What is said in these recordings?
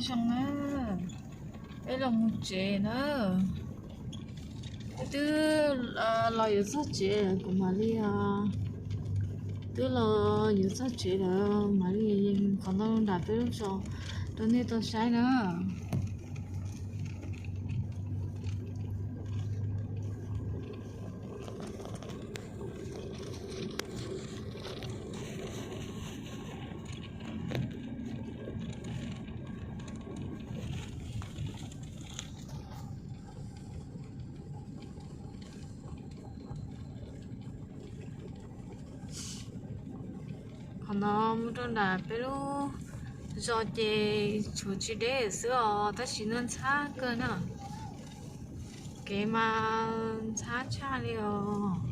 Zoo na, peb los mus tsev na. Peb twb los yuav txog tsev, kuv mam li, twb los yuav txog tsev lawm, mam li yees qhov no nram peb lub zos rau nej tau saib na. Qhov no mus rau nram peb lub zos ces tshuav tsis deb xwb os, tab sis ntxhab kawg na. Kev mas ntxhab tshaj li os.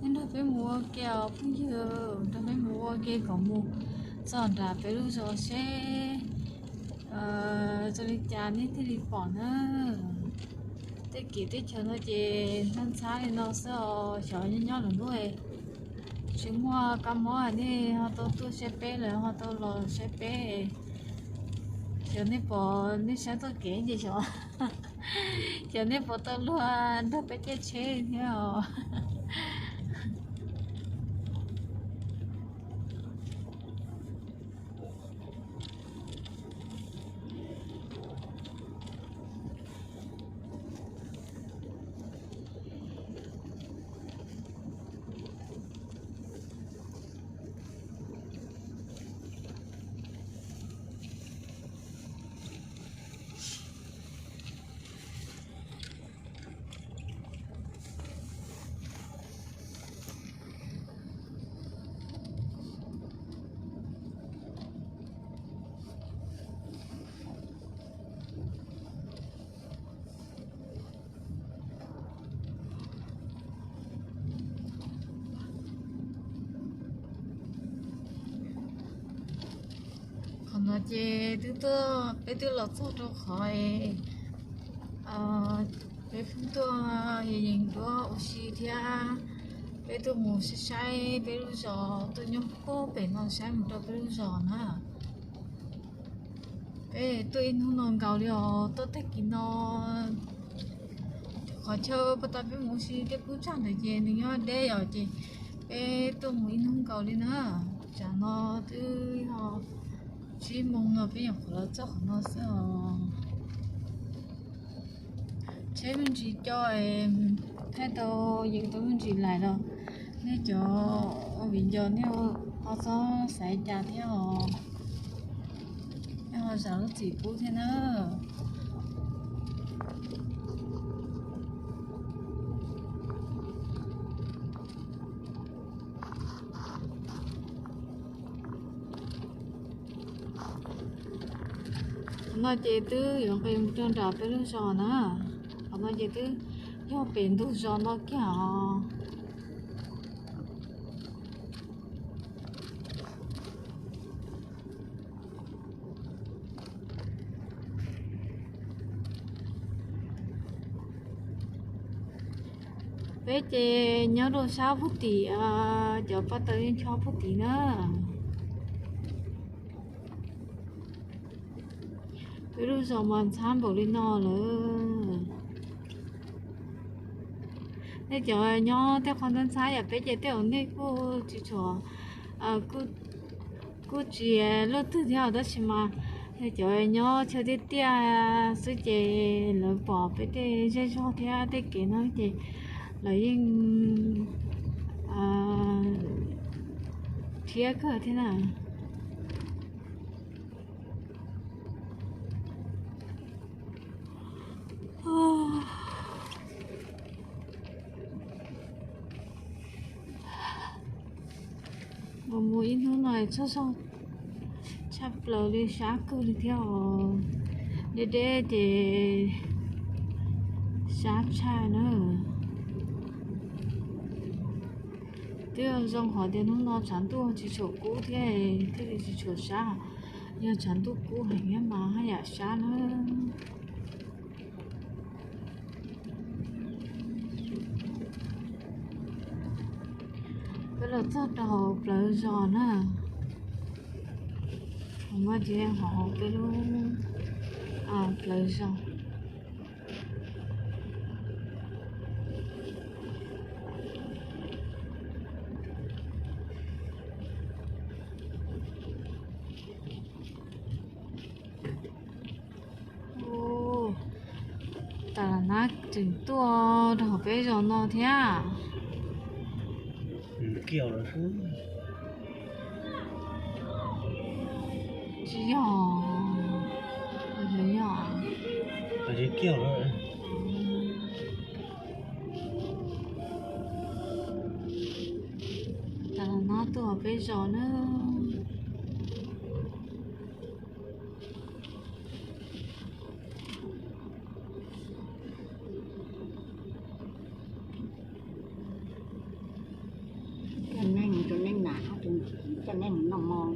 Neb nrog peb mus ua ke os phooj ywg, nrog peb mus ua ke kom mus txog nram peb lub zos seb zoo li cas nej thiaj li pom na. Tej kev teb chaws no ces ntxhab ntxhab li no xwb os, xyov nyob nyob lwm lub tsis muaj kab mob nej ho tau tuaj saib peb los ho tau los saib peb. Xyov nej pom, nej saib txoj kev ces xyov, xyov nej pom tau luag nrog peb caij tsheb thiab os. Qhov no ces twb tuaj, peb twb los txog rau qhov peb pheej tuaj yees duab ua si thiab. Peb tuaj mus saib saib peb lub zos tuaj nyob puag pem no saib mus rau peb lub zos na. Peb tuaj ib hnub no nkaus li os, tuaj tag kis no. Qhov chaw puag ta peb mus ua si tej qub tsag ntawd ces nws nyob deb os, ces peb tuaj mus ib hnub nkaus li na. Tsam no twb yog tsib moos no peb nyuam qhuav los txog qhov no xwb os. Tsheb me ntsis co, thaij tau yees tau me ntsis lais los nej cov ua viv ncaus nej ho txhob xav cas thiab os. Nej ho zam lub txim pub thiab na. Qhov no ces twb yuav nqis mus rau nram peb lub zos na. Qhov no ces twb yog pem ntug zos no kiag os. Peb ces nyob rau sab puag tim, cov paj taws yeej chob puag tim na. Peb lub zos mas ntxhab npaum li no lawm. Nej cov nyob tej qhov ntxhab ntxhab yam peb ces tej zaum nej kuj tsis tshua, kuj tsis luaj twg thiab, tab sis mas cov nyob chaw tiaj tiaj xwb ces lawv pom peb tej zej zog thiab tej kev no ces lawv yeej thiab kawg thiab na. Mus ib hnub no txog tshaj plaws li, sab kawg li thiab os. Deb deb ces sab tshaj na. Twb zoo qhov tias hnub no tshav ntuj tsis tshua kub thiab, thiaj li tsis tshua sab. Yog tshav ntuj kub heev thiab mas haj yam sab na. Peb los txog rau hauv plawv zos na. Hauv no ces yog hauv peb lub plawv zos. Ua, tas las nab tseem tuaj rau hauv peb zos no thiab. Tsis yog, yog, tas las nab tuaj hauv peb zos na. Cov neeg, cov neeg na, cov neeg noj mov.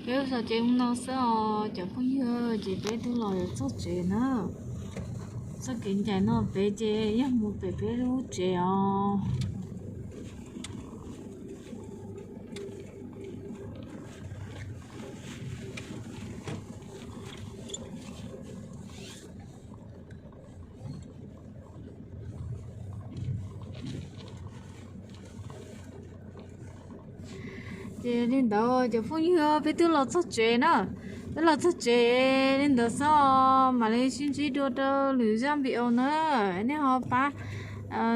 Peb lub zos ces mus no xwb os cov phooj ywg, ces peb twb los yuav txog tsev na. Txoj kev ncaim no pem ces yog mus pem peb lub tsev os. Ces li ntawd cov phooj ywg, peb twb los txog tsev na. Twb los txog tsev li ntawd xwb os, mam li sib ntsib dua rau lwm zaj video na. Nej ho pab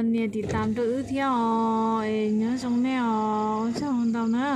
nias tiv tam rau wb thiab os, es nyob zoo nej os, ua tsaug ntau na.